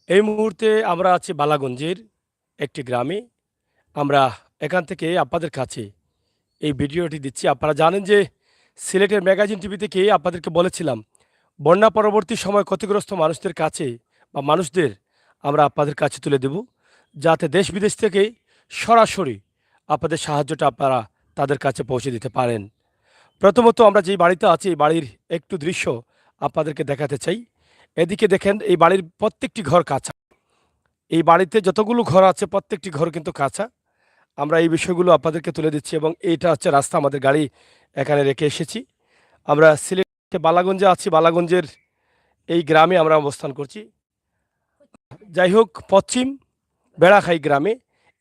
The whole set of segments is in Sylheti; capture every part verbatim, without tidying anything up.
এই মুহূর্তে আমরা আছি বালাগঞ্জের একটি গ্রামে। আমরা এখান থেকে আপনাদের কাছে এই ভিডিওটি দিচ্ছি। আপনারা জানেন যে সিলেটের ম্যাগাজিন টিভি থেকে আপনাদেরকে বলেছিলাম, বন্যা পরবর্তী সময় ক্ষতিগ্রস্ত মানুষদের কাছে বা মানুষদের আমরা আপনাদের কাছে তুলে দেব, যাতে দেশ বিদেশ থেকে সরাসরি আপনাদের সাহায্যটা আপনারা তাদের কাছে পৌঁছে দিতে পারেন। প্রথমত আমরা যেই বাড়িতে আছি, এই বাড়ির একটু দৃশ্য আপনাদেরকে দেখাতে চাই। এদিকে দেখেন, এই বাড়ির প্রত্যেকটি ঘর কাঁচা। এই বাড়িতে যতগুলো ঘর আছে, প্রত্যেকটি ঘর কিন্তু কাঁচা। আমরা এই বিষয়গুলো আপনাদেরকে তুলে দিচ্ছি এবং এইটা হচ্ছে রাস্তা, আমাদের গাড়ি এখানে রেখে এসেছি। আমরা সিলেট বালাগঞ্জে আছি, বালাগঞ্জের এই গ্রামে আমরা অবস্থান করছি। যাই হোক, পশ্চিম বেড়াখাই গ্রামে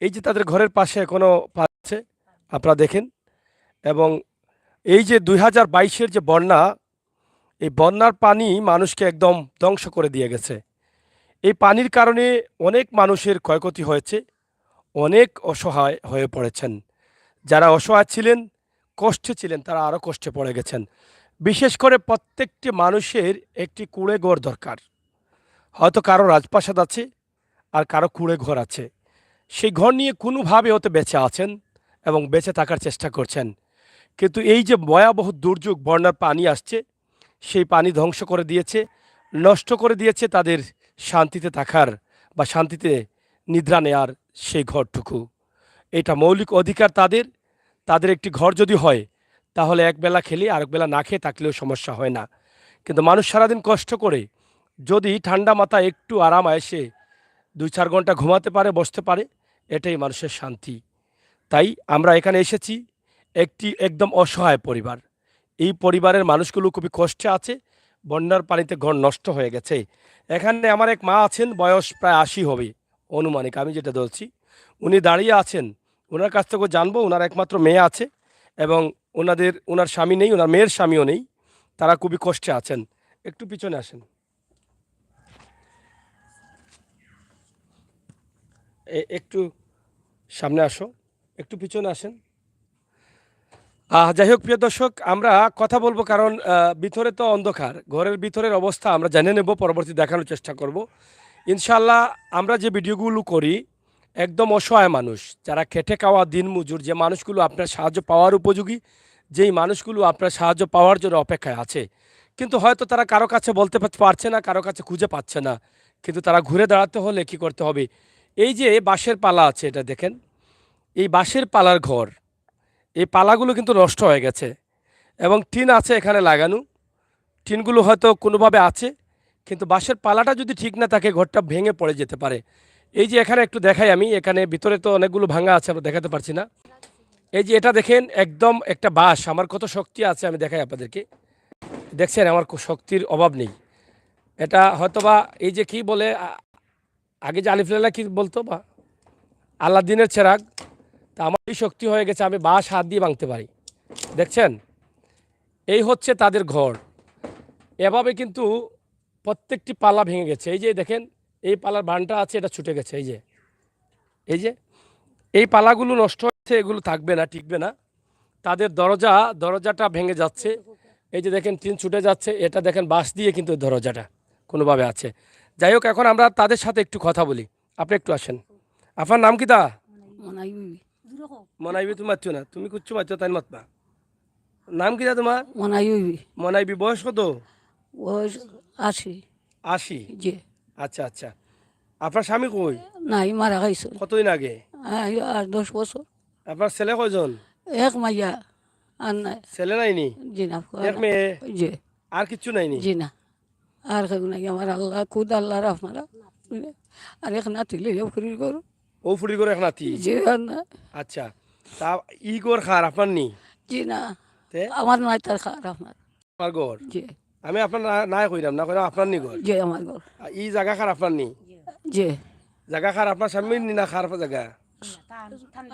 এই যে তাদের ঘরের পাশে এখনো পা-, আছে, আপনারা দেখেন। এবং এই যে দুই হাজার বাইশের যে বন্যা, এই বন্যার পানি মানুষকে একদম ধ্বংস করে দিয়ে গেছে। এই পানির কারণে অনেক মানুষের ক্ষয়ক্ষতি হয়েছে, অনেক অসহায় হয়ে পড়েছেন। যারা অসহায় ছিলেন, কষ্টে ছিলেন, তারা আরও কষ্টে পড়ে গেছেন। বিশেষ করে প্রত্যেকটি মানুষের একটি কুঁড়ে ঘর দরকার। হয়তো কারো রাজপ্রাসাদ আছে, আর কারো কুঁড়ে ঘর আছে। সেই ঘর নিয়ে কোনোভাবে হয়তো বেঁচে আছেন এবং বেঁচে থাকার চেষ্টা করছেন, কিন্তু এই যে ভয়াবহ দুর্যোগ, বন্যার পানি আসছে, সেই পানি ধ্বংস করে দিয়েছে, নষ্ট করে দিয়েছে তাদের শান্তিতে থাকার বা শান্তিতে নিদ্রা নেয়ার সেই ঘরটুকু। এটা মৌলিক অধিকার তাদের। তাদের একটি ঘর যদি হয়, তাহলে এক বেলা খেলে আরেক বেলা না খেয়ে থাকলেও সমস্যা হয় না। কিন্তু মানুষ সারাদিন কষ্ট করে যদি ঠান্ডা মাথায় একটু আরাম আয়েশে দুই চার ঘন্টা ঘুমাতে পারে, বসতে পারে, এটাই মানুষের শান্তি। তাই আমরা এখানে এসেছি একটি একদম অসহায় পরিবার। এই পরিবারের মানুষগুলো খুবই কষ্টে আছে, বন্যার পানিতে ঘর নষ্ট হয়ে গেছে। এখানে আমার এক মা আছেন, বয়স প্রায় আশি হবে আনুমানিক, আমি যেটা ধরছি। উনি দাঁড়িয়ে আছেন, ওনার কাছ থেকে জানবো। ওনার একমাত্র মেয়ে আছে এবং ওনাদের, ওনার স্বামী নেই, ওনার মেয়ের স্বামীও নেই, তারা খুবই কষ্টে আছেন। একটু পিছনে আসেন, এ-, একটু সামনে আসো, একটু পিছনে আসেন। আহ, যাই হোক, প্রিয় দর্শক, আমরা কথা বলবো, কারণ, আহ, ভিতরে তো অন্ধকার, ঘরের ভিতরের অবস্থা আমরা জেনে নেব, পরবর্তী দেখানোর চেষ্টা করব ইনশাআল্লাহ। আমরা যে ভিডিওগুলো করি, একদম অসহায় মানুষ, যারা খেটে খাওয়া দিনমজুর, যে মানুষগুলো আপনার সাহায্য পাওয়ার উপযোগী, যেই মানুষগুলো আপনার সাহায্য পাওয়ার জন্য অপেক্ষায় আছে, কিন্তু হয়তো তারা কারো কাছে বলতে পার-, পারছে না, কারো কাছে খুঁজে পাচ্ছে না, কিন্তু তারা ঘুরে দাঁড়াতে হলে কি করতে হবে? এই যে বাঁশের পালা আছে, এটা দেখেন, এই বাঁশের পালার ঘর, এই পালাগুলো কিন্তু নষ্ট হয়ে গেছে এবং টিন আছে এখানে লাগানো, টিনগুলো হয়তো কোনোভাবে আছে, কিন্তু বাঁশের পালাটা যদি ঠিক না থাকে, ঘরটা ভেঙে পড়ে যেতে পারে। এই যে এখানে একটু দেখাই আমি, এখানে ভিতরে তো অনেকগুলো ভাঙা আছে, আমরা দেখাতে পারছি না। এই যে এটা দেখেন, একদম একটা বাঁশ, আমার কত শক্তি আছে আমি দেখাই আপনাদেরকে। দেখছেন, আমার কো-, শক্তির অভাব নেই। এটা হয়তোবা এই যে কি বলে, আ-, আগে যে আলিফ লাইলা কি বলতো বা আলাদিনের চেরাগ, তা আমার এই শক্তি হয়ে গেছে, আমি বাঁশ হাত দিয়ে ভাঙতে পারি। দেখছেন, এই হচ্ছে তাদের ঘর। এভাবে কিন্তু প্রত্যেকটি পালা ভেঙে গেছে। এই যে দেখেন, এই পালার বানটা আছে, এটা ছুটে গেছে। এই যে, এই যে, এই পালাগুলো নষ্ট হয়েছে, এগুলো থাকবে না, টিকবে না। তাদের দরজা, দরজাটা ভেঙে যাচ্ছে। এই যে দেখেন, টিন ছুটে যাচ্ছে। এটা দেখেন, বাঁশ দিয়ে কিন্তু দরজাটা কোনোভাবে আছে। যাই হোক, এখন আমরা তাদের সাথে একটু কথা বলি। আপনি একটু আসেন। আপনার নাম কিতা? মনাই বিবি। মনাই বিবি, তুমি মাতছো না, তুমি কিচ্ছু মাতছো, তাই মাতবা। নাম কিতা তোমার? মনাই বিবি। মনাই বিবি, বয়স কত? বয়স আশি। আশি? জি। আচ্ছা, আচ্ছা। আপনার স্বামী কই? নাই, মারা গেছে। কতদিন আগে? এই আট দশ বছর। আপনার ছেলে কয়জন? এক মাইয়া, আর নাই। ছেলে নাইনি? জি না। এক মেয়ে? জি। আর কিচ্ছু নাইনি? জি না। আর কেউ নাই, আমার আল্লাহ, খুদ আল্লাহ রাহমারা। আর এক নাতি লইয়া ফুরির ঘর। ও ফুরির ঘর এক নাতি? জি, আর না। আচ্ছা, তা ই ঘর কার, আপনার নি? জি না। তে? আমার নাই, তার কার, আমার। আমার ঘর? জি। আমি আপনার না, নাই কইরাম, না কইরাম আপনার নি ঘর? জি, আমার ঘর। আর ই জাগা কার, আপনার নি? জি। জাগা কার, আপনার স্বামীর নি না কার জাগা?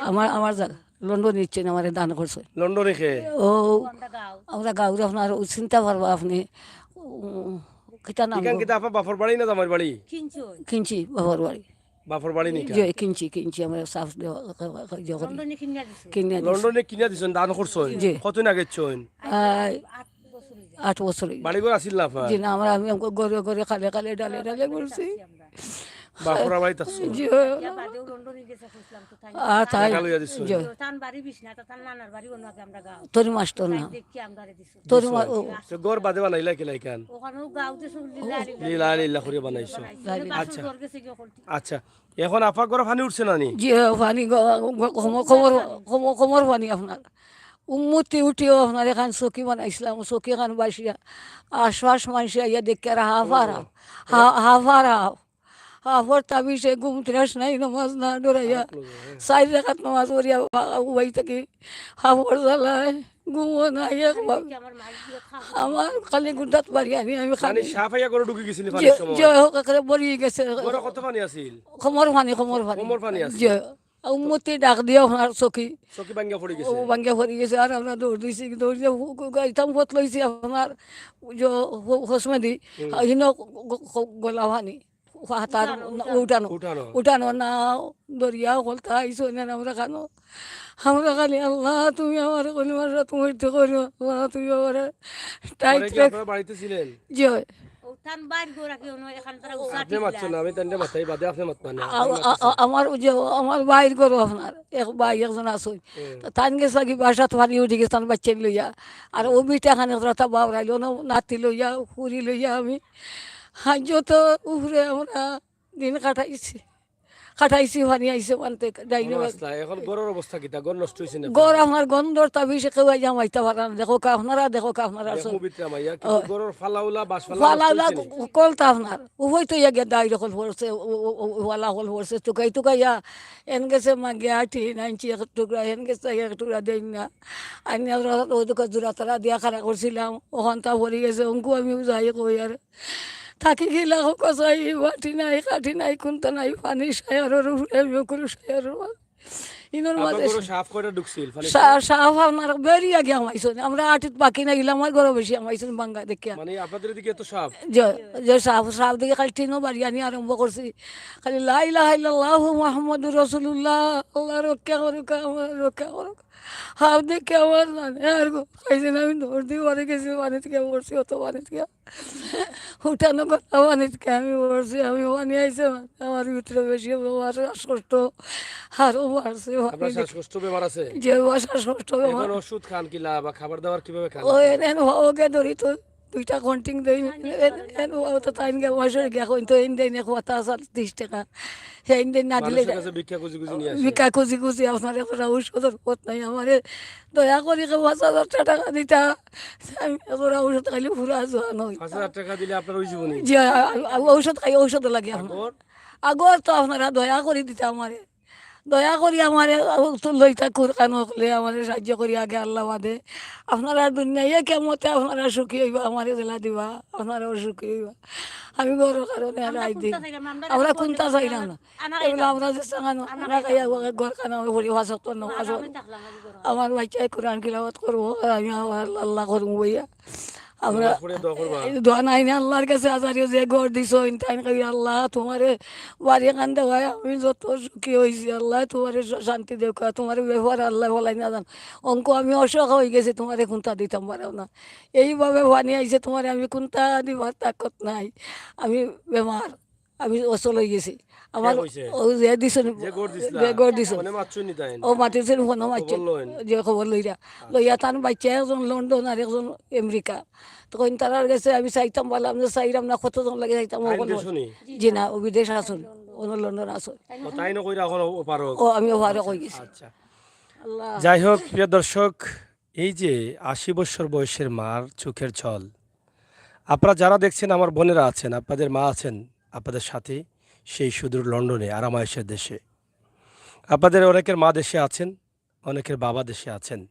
আমার, আমার জাগা। লন্ডন নিচ্ছেন, আমারে দান করছে। লন্ডনে কে? ও, আমরা গাঁওর আপনার ও চিনতা পারবা আপনি। ও, কিতা নাম ইখান গো? কিতা আপনার বাপর বাড়ি না জামাইর বাড়ি? কিনছি বাপর বাড়ি। বাপর বাড়ি নি ইখান? জি, কিনছি, কিনছি। আমরা সাফ দেওয়া, ইয়ে করি। লন্ডনে কিনিয়া দিছে। কিনিয়া দিছে। লন্ডনে কিনিয়া দিছেন, দান করছেন? জি। কতদিন আগে দিছেন? আহ, আট বছর হইছে। বাড়ি ঘর আছিল না আপনার? জি না, আমরা, আমি ঘরে ঘরে খালে খালে ডালে ডালে করছি। বাপর বাড়িত আছো? জি। ইয়া বাদেও লন্ডনে গেছে, কইছিলাম তো তাই। আ, তাই। টাকা লইয়া দিছো? জি। তো তান বাড়ি বিশ না, তো তান নানার বাড়ি অন্য আগে আমরা গাঁও। তোর মাস্টর না। তাই দেখি আমরারে দিছো। তোর মা-, দিছো। ও। তো ঘর বাদে বানাইলা কিলা ইখান? ওখানেও গাঁও যে সব লীলা লীলা। লীলা লীলা করে বানাইছো। বানাইছো। বানাইছো। আচ্ছা। ঘর গেছে গিয়ে করতে। আচ্ছা। এখন আফা ঘরো পানি উঠছে না নি? জি, পানি গ-, গ-, কমর, কমর, কমর, কমর পানি আপনার। উম্মতি উঠিও আপনার এখান চকি বানাইছিলাম, চকি এখান বাসিয়া। আশপাশ মানষে আইয়া দেখে আর হাফ আর হাফ। হা-, হাফ আর হাফ। হাফর তাবিজে ঘুম তৃষ্ণায় নমাজ না ডরাইয়া। চাইর রাকাত নমাজ পড়িয়া বা-, উবাই থাকি। হাফর জ্বালায় ঘুমও নাই একবার। আমার খালি গুন্ডাত বাড়ি আনি আমি মানে খালি সাফ আইয়া ঘরো ঢুকি গেছিল যে, পানির সময়? যে হোক, একেবারে ভরি গেছে। ঘরো কত পানি আছিল? কমর পানি, কমর পানি। কমর পানি আছিল। যে উম্মতি ডাক দিও আপনার চকি। চকি ভাঙ্গা পড়ি গেছে। ও ভাঙ্গা পড়ি গেছে, আর আমরা দৌড় দিছি, দৌড় দিয়ে হু-, হু-, গাড়িতাম পথ লইছি আপনার যে হো-, হোসমেদি, হুম। হিনো গ-, গ-, গলা পানি। হাতার উঠানো, না, উঠানো। উঠানো। উঠানো না, দরিয়া হকলতা আইসো না, আমরা খানো। আমরা খালি, "আল্লাহ, তুমি আমার কলিমার সাথে মরতে করো, আল্লাহ, তুমি আমার পরে টাইট কি রাখ।" আপনারা বাড়িতে ছিলেন? জি, হয়। ও, তান বাইর গো রাখি, অন্য এখান তারা উসার আপনি ঠিক মাতছেন না, আছে। আমি তানরে মাতাই, বাদে আপনি মাতবেন না, আ-, আমি আ-, মাততেছি। আ-, আমার ওই যে, আমার বাইর ঘরো আপনার এক ভাই একজন আছে। হুম। তো তান গেছে কি বাসাত পানি উঠি গেছে, তান বাচ্চা লইয়া। আর ও বিটা খানে তোরা তা বাবরাইল, অন্য নাতি লইয়া, ফুরি লইয়া আমি। হাজ তো উপরে আমরা দিন কাটাইছি। কাটাইছি, পানি আইছে মানতে, ডাইনে কোনো বাই। মাসলা, এখন ঘরর অবস্থা কিতা? ঘর নষ্ট হইছে না? ঘর আমার গন্ধর তাবিজে কেউ আইয়া মাইতা পারে না। দেখো কা আপনারা, দেখো কা আপনারা দেখো সব। ভিতরে মাইয়া, কিন্তু ও। ঘরর ফালাউলা, বাঁশ ফালা নষ্ট ফালাউলা হইছে নি? কলতা আপনার। উভয় তো ইয়া গিয়া দাই রকল পড়ছে, ও, ও, ও, ওয়ালা হল পড়ছে, তুকাই তুকাইয়া। এন গেছে মাগিয়া আটি নাইনছি এক টুকরা, এন গেছে এক টুকরা দেই না। আইনা ওরা ওই দোকান জোড়া তারা দিয়া খাড়া করছিলাম, ওখান তা পড়ি গেছে, অঙ্কু আমি যাই কই আর। থাকি গেলা কসাই, বাটি নাই, কাঠি নাই, কুন্তা নাই, পানি সায়ারর উপরে, আমি ওগুলো সায়ারর উপরে। ইনোর আপনার মাঝে ঘরো সাপ কয়টা ঢুকছিল? পানি সা-, সাপ আমার বেরিয়া গিয়া হামাইছইন। আমরা আটিত বাকি না গেলে আমার ঘরো বেশি হামাইছইন বাঙ্গা দেখিয়া। মানে আপনাদের এদিকে এত সাপ? যে, যে সাপ, সাপ দেখে খালি টিনও বাড়ি আনি আরম্ভ করছি। খালি লা ইলাহা ইল্লাল্লাহু মুহাম্মাদুর রাসূলুল্লাহ, আল্লাহ রক্ষা করুক, আমার রক্ষা করুক। হাফ দেখে আমার জানে আর গো, খাইছে না, আমি দৌড় দিয়ে বাড়ি গেছি, পানি থেকে পড়ছি, অত পানি থেকে। উঠানো কথা পানি থেকে আমি পড়ছি, আমি পানি আইছে, আমার ভিতরে বেশি, আমার শ্বাসকষ্ট আরো বাড়ছে। আপনার শ্বাসকষ্ট বেমার আছে? যে আমার শ্বাসকষ্ট বেমার। এখন ওষুধ খান কিলা বা খাবার দাবার কিভাবে খান? ও এন এন ওকে ধরি তো দুইটা কন্টিং দেই, এন, এন, ও তো তাইন গিয়া মাসে গিয়া কইন তো এন দেন এক কথা আছে তিরিশ টাকা। সেই দিন না দিলে মানুষের কাছে ভিক্ষা খুঁজি খুঁজি নিয়ে আসে। ভিক্ষা খুঁজি খুঁজি আপনার এখন ঔষধর পথ নাই। আমারে দয়া করি কেউ পাঁচ হাজার টাকা দিতা। আমি এখন ঔষধ খাইলে পুরা জোয়ান হই। পাঁচ হাজার টাকা দিলে আপনার ওই জীবনে? জি, আ-, আ-, ঔষধ খাই, ঔষধ লাগে আমার। আগর? আগর তো আপনারা দয়া করি দিতা আমারে। দয়া করি আমারে, আ, তো লইতা কুরআন হকলে আমারে সাহায্য করি আগে আল্লাহ বাদে। আপনারা দুনিয়ায় কিয়ামতে আপনারা সুখী হইবা, আমারে জেলা দিবা, আপনারাও সুখী হইবা। আমি ঘরর কারণে আর আমরা আই দিই। কুন্তা চাইলাম না, আমরা আমরা এখন কুন্তা চাইলাম না। আমরা এগুলো খাইতাম। আমরা যে সাঙ্গানো, আমরা আমরা খাইয়া খাইতাম। ঘর খানা হয়ে পড়ি, ওয়াজ হতো না, ওয়াজ হতো। আমার বাচ্চায় কোরআন তিলাওয়াত করবো, আর আমি আবার আল্লাহ করবো বইয়া। আমরা নামাজ পড়ে দোয়া করবা? এই দোয়া নাই না আল্লাহর কাছে আজারিও যে ঘর দিছো, ইনতাইন করি, "আল্লাহ, তোমারে বাড়ি কান দেওয়ায় আমি যত সুখী হইছি, আল্লাহ, তোমারে শ-, শান্তি দেউকা, তোমারে ব্যাপার আল্লাহ বলাই না জান। অঙ্ক আমি অসহায় হয়ে গেছি, তোমারে কুন্তা দিতাম পারো না। এইভাবে পানি আইছে, তোমারে আমি কুন্তা দিবার তাকত নাই। আমি বেমার।" আমি অচল হয়ে গেছি। আমার কে কইছে? ও যে দিছইন, যে ঘর দিছলা? যে ঘর দিছইন। ফোনে মাতছইন নি তাইন? ও মাতিছইন, ফোনে মাতছইন। খবর লইন? যে খবর লইরা। আচ্ছা। লইয়া তান বাচ্চা একজন লন্ডন আর একজন আমেরিকা। তখন তারার গেছে আমি চাইতাম, বললাম যে চাইলাম না, কতজন লাগে চাইতাম, তাইন ওখানে দেশো নি? জি না, ও বিদেশ আছইন, ওনো লন্ডন আছইন। ও তাইনও কইরা এখন ও পারো? ও আমি ও পারো কই গেছি। আচ্ছা। আল্লাহ। যাই হোক, প্রিয় দর্শক, এই যে আশি বছর বয়সের মার চোখের জল, আপনারা যারা দেখছেন, আমার বোনেরা আছেন, আপনাদের মা আছেন আপনাদের সাথে, সেই সুদূর লন্ডনে, আরামায়েশের দেশে। আপনাদের অনেকের মা দেশে আছেন, অনেকের বাবা দেশে আছেন,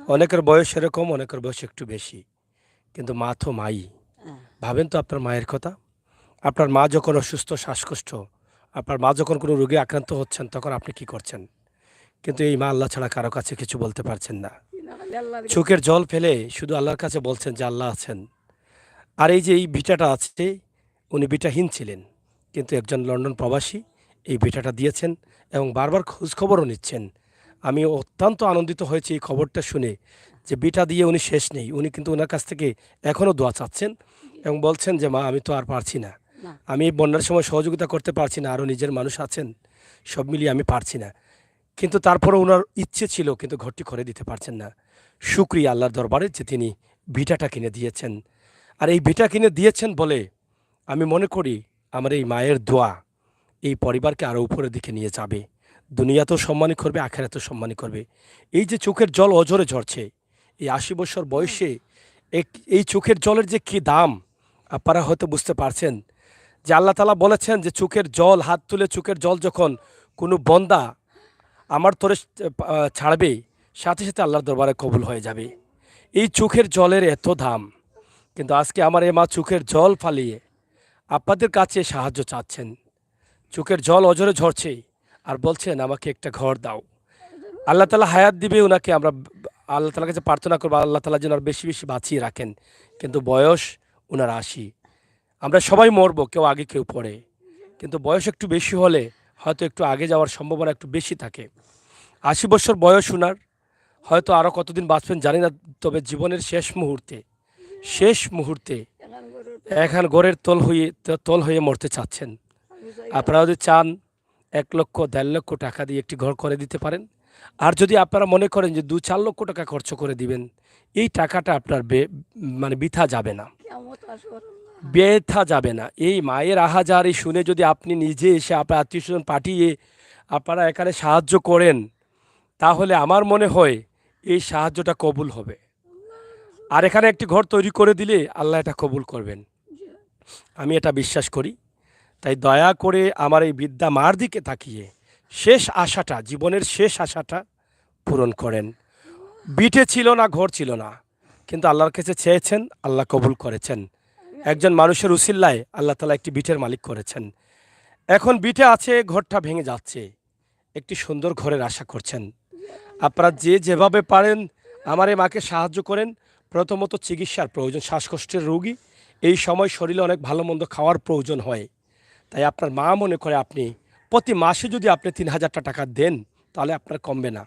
অনেকের বয়স এরকম, অনেকের বয়স একটু বেশি, কিন্তু মা তো মাই। হ্যাঁ। ভাবেন তো আপনার মায়ের কথা। আপনার মা যখন অসুস্থ, শ্বাসকষ্ট, আপনার মা যখন কোনো রোগে আক্রান্ত হচ্ছেন, তখন আপনি কি করছেন? কিন্তু এই মা আল্লাহ ছাড়া কারো কাছে কিছু বলতে পারছেন না। চোখের জল ফেলে শুধু আল্লাহর কাছে বলছেন যে আল্লাহ আছেন। আর এই যে এই ভিটাটা আছে, উনি ভিটাহীন ছিলেন, কিন্তু একজন লন্ডন প্রবাসী এই ভিটাটা দিয়েছেন এবং বারবার খোঁজ খবরও নিচ্ছেন। আমি অত্যন্ত আনন্দিত হয়েছি এই খবরটা শুনে যে ভিটা দিয়ে উনি শেষ নেই, উনি কিন্তু ওনার কাছ থেকে এখনও দোয়া চাচ্ছেন এবং বলছেন যে, "মা, আমি তো আর পারছি না।" আমি এই বন্যার সময় সহযোগিতা করতে পারছি না, আরও নিজের মানুষ আছেন, সব মিলিয়ে আমি পারছি না। কিন্তু তারপরও ওনার ইচ্ছে ছিল, কিন্তু ঘরটি করে দিতে পারছেন না। শুকরিয়া আল্লাহর দরবারে যে তিনি ভিটাটা কিনে দিয়েছেন। আর এই ভিটা কিনে দিয়েছেন বলে আমি মনে করি আমার এই মায়ের দোয়া এই পরিবারকে আরও উপরের দিকে নিয়ে যাবে। দুনিয়াতেও সম্মানী করবে, আখেরাতেও সম্মানী করবে। এই যে চোখের জল অঝরে ঝরছে, এই আশি বছর বয়সে এক- এই চোখের জলের যে কী দাম, আপনারা হয়তো বুঝতে পারছেন যে আল্লাহ তাআলা বলেছেন যে চোখের জল, হাত তুলে চোখের জল যখন কোনো বন্দা আমার তরে, আহ, ছাড়বে, সাথে সাথে আল্লাহর দরবারে কবুল হয়ে যাবে। এই চোখের জলের এত দাম, কিন্তু আজকে আমার এই মা চোখের জল ফালিয়ে আপনাদের কাছে সাহায্য চাচ্ছেন। চোখের জল অঝরে ঝরছে, আর বলছেন, "আমাকে একটা ঘর দাও।" আল্লাহ তাআলা হায়াত দিবে ওনাকে, আমরা আল্লাহ তাআলার কাছে প্রার্থনা করবো, আল্লাহ তাআলা যেন আর বেশি বেশি বাঁচিয়ে রাখেন। কিন্তু বয়স ওনার আশি। আমরা সবাই মরবো, কেউ আগে কেউ পরে, কিন্তু বয়স একটু বেশি হলে হয়তো একটু আগে যাওয়ার সম্ভাবনা একটু বেশি থাকে। আশি বছর বয়স ওনার, হয়তো আরও কতদিন বাঁচবেন জানি না, তবে জীবনের শেষ মুহূর্তে, শেষ মুহূর্তে এখন ঘরের তল হয়ে, তল হয়ে মরতে চাচ্ছেন। আপনারা যদি চান এক লক্ষ, দেড় লক্ষ টাকা দিয়ে একটি ঘর করে দিতে পারেন। আর যদি আপনারা মনে করেন যে দু চার লক্ষ টাকা খরচ করে দিবেন, এই টাকাটা আপনার বে-, মানে বৃথা যাবে না, বৃথা যাবে না। এই মায়ের আহাজারি শুনে যদি আপনি নিজে এসে আপনার আত্মীয় স্বজন পাঠিয়ে আপনারা এখানে সাহায্য করেন, তাহলে আমার মনে হয় এই সাহায্যটা কবুল হবে। আর এখানে একটি ঘর তৈরি করে দিলে আল্লাহ এটা কবুল করবেন, আমি এটা বিশ্বাস করি। তাই দয়া করে আমার এই বৃদ্ধা মার দিকে তাকিয়ে শেষ আশাটা, জীবনের শেষ আশাটা পূরণ করেন। ভিটে ছিল না, ঘর ছিল না, কিন্তু আল্লাহর কাছে চেয়েছেন, আল্লাহ কবুল করেছেন। একজন মানুষের উসিল্লায় আল্লাহ তাআলা একটি ভিটের মালিক করেছেন। এখন ভিটে আছে, ঘরটা ভেঙে যাচ্ছে, একটি সুন্দর ঘরের আশা করছেন। আপনারা যে যেভাবে পারেন আমার এই মাকে সাহায্য করেন। প্রথমত চিকিৎসার প্রয়োজন, শ্বাসকষ্টের রোগী, এই সময় শরীরে অনেক ভালো মন্দ খাওয়ার প্রয়োজন হয়। তাই আপনার মা মনে করে আপনি প্রতি মাসে যদি আপনি তিন হাজারটা টাকা দেন, তাহলে আপনার কমবে না।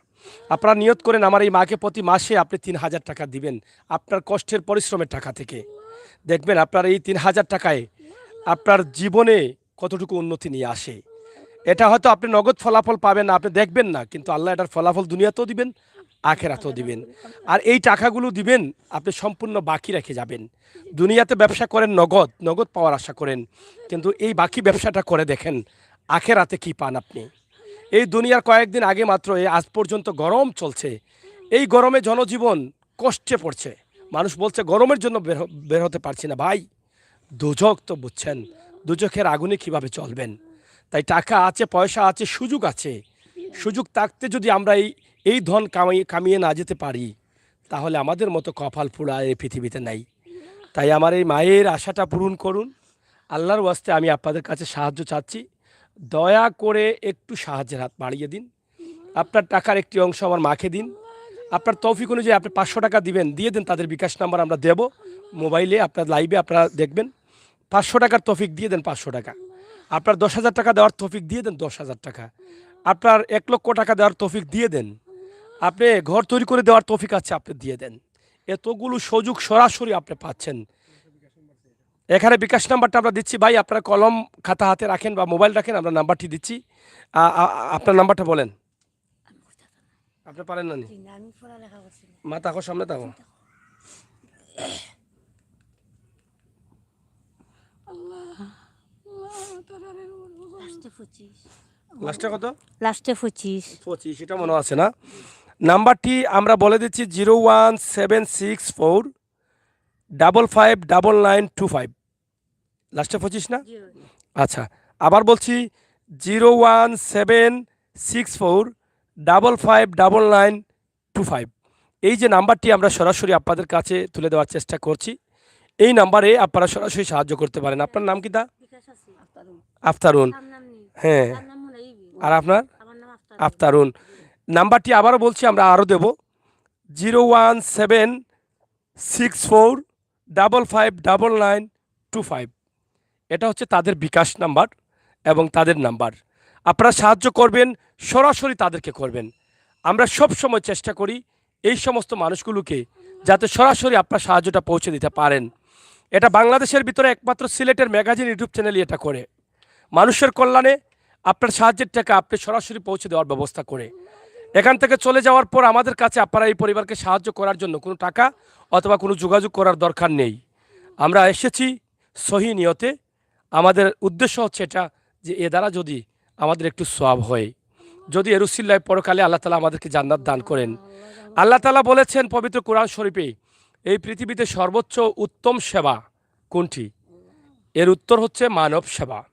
আপনারা নিয়ত করেন আমার এই মাকে প্রতি মাসে আপনি তিন হাজার টাকা দিবেন আপনার কষ্টের পরিশ্রমের টাকা থেকে। দেখবেন আপনার এই তিন হাজার টাকায় আপনার জীবনে কতটুকু উন্নতি নিয়ে আসে। এটা হয়তো আপনি নগদ ফলাফল পাবেন না, আপনি দেখবেন না, কিন্তু আল্লাহ এটার ফলাফল দুনিয়াতেও দিবেন, আখেরাতেও দিবেন। আর এই টাকাগুলো দিবেন, আপনি সম্পূর্ণ বাকি রেখে যাবেন। দুনিয়াতে ব্যবসা করেন নগদ, নগদ পাওয়ার আশা করেন, কিন্তু এই বাকি ব্যবসাটা করে দেখেন আখেরাতে কি পান আপনি। এই দুনিয়ার কয়েকদিন আগে মাত্র, এই আজ পর্যন্ত গরম চলছে, এই গরমে জনজীবন কষ্টে পড়ছে। মানুষ বলছে, "গরমের জন্য বের হ-, বের হতে পারছি না।" ভাই, দোজখ তো বুঝছেন, দোজখের আগুনে কিভাবে চলবেন? তাই টাকা আছে, পয়সা আছে, সুযোগ আছে, সুযোগ থাকতে যদি আমরা এই, এই ধন কামাই-, কামিয়ে না যেতে পারি, তাহলে আমাদের মতো কপাল পোড়া এই পৃথিবীতে নাই। তাই আমার এই মায়ের আশাটা পূরণ করুন। আল্লাহর ওয়াস্তে আমি আপনাদের কাছে সাহায্য চাচ্ছি, দয়া করে একটু সাহায্যের হাত বাড়িয়ে দিন। আপনার টাকার একটি অংশ আমার মাকে দিন। আপনার তৌফিক অনুযায়ী আপনি পাঁচশো টাকা দিবেন, দিয়ে দেন, তাদের বিকাশ নাম্বার আমরা দেব মোবাইলে, আপনার লাইভে আপনারা দেখবেন। পাঁচশো টাকার তৌফিক দিয়ে দেন, পাঁচশো টাকা। আপনার দশ হাজার টাকা দেওয়ার তৌফিক দিয়ে দেন, দশ হাজার টাকা। আপনার এক লক্ষ টাকা দেওয়ার তৌফিক দিয়ে দেন। আপনি ঘর তৈরি করে দেওয়ার তৌফিক আছে, আপনি দিয়ে দেন। এতগুলো সুযোগ সরাসরি আপনি পাচ্ছেন। এখানে বিকাশ নাম্বারটা আমরা দিচ্ছি ভাই, আপনারা কলম খাতা হাতে রাখেন বা মোবাইল রাখেন, আমরা নাম্বারটি দিচ্ছি। আ, আ, আ, আপনার নাম্বারটা বলেন। আপনি পারেন না নি? জি না, আমি পড়ালেখা করছি না। মা, তাকো, সামনে তাকো। লাস্টে পঁচিশ। লাস্টে কত? লাস্টে পঁচিশ। পঁচিশ, এটা মনে আছে না? নাম্বারটি আমরা বলে দিচ্ছি, zero one seven six four double five double nine two five. লাস্টে পঁচিশ না? জি। আচ্ছা, আবার বলছি, zero one seven six four double five double nine two five. এই যে নাম্বারটি আমরা সরাসরি আপনাদের কাছে তুলে দেওয়ার চেষ্টা করছি, এই নাম্বারে আপনারা সরাসরি সাহায্য করতে পারেন। আপনার নাম কি দা? বিকাশ আছে। আফতারুন। আফতারুন। তার নাম নেই। হ্যাঁ। তার নাম হলো ইবি। আর আপনার? আমার নাম আফতারুন। আফতারুন। নাম্বারটি আবারও বলছি, আমরা আরও দেব, zero one seven six four double five double nine two five. এটা হচ্ছে তাদের বিকাশ নাম্বার এবং তাদের নাম্বার। আপনারা সাহায্য করবেন, সরাসরি তাদেরকে করবেন। আমরা সব সময় চেষ্টা করি এই সমস্ত মানুষগুলোকে যাতে সরাসরি আপনার সাহায্যটা পৌঁছে দিতে পারেন। এটা বাংলাদেশের ভিতরে একমাত্র সিলেটের ম্যাগাজিন ইউটিউব চ্যানেলই এটা করে। মানুষের কল্যাণে আপনার সাহায্যের টাকা আপনি সরাসরি পৌঁছে দেওয়ার ব্যবস্থা করে। এখান থেকে চলে যাওয়ার পর আমাদের কাছে আপনারা এই পরিবারকে সাহায্য করার জন্য কোনো টাকা অথবা কোনো যোগাযোগ করার দরকার নেই। আমরা এসেছি সহি নিয়তে। আমাদের উদ্দেশ্য হচ্ছে এটা, যে এ দ্বারা যদি আমাদের একটু সওয়াব হয়, যদি এর উসিলায় পরকালে আল্লাহ তাআলা আমাদেরকে জান্নাত দান করেন। আল্লাহ তাআলা বলেছেন পবিত্র কোরআন শরীফে, এই পৃথিবীতে সর্বোচ্চ উত্তম সেবা কোনটি? এর উত্তর হচ্ছে মানব সেবা।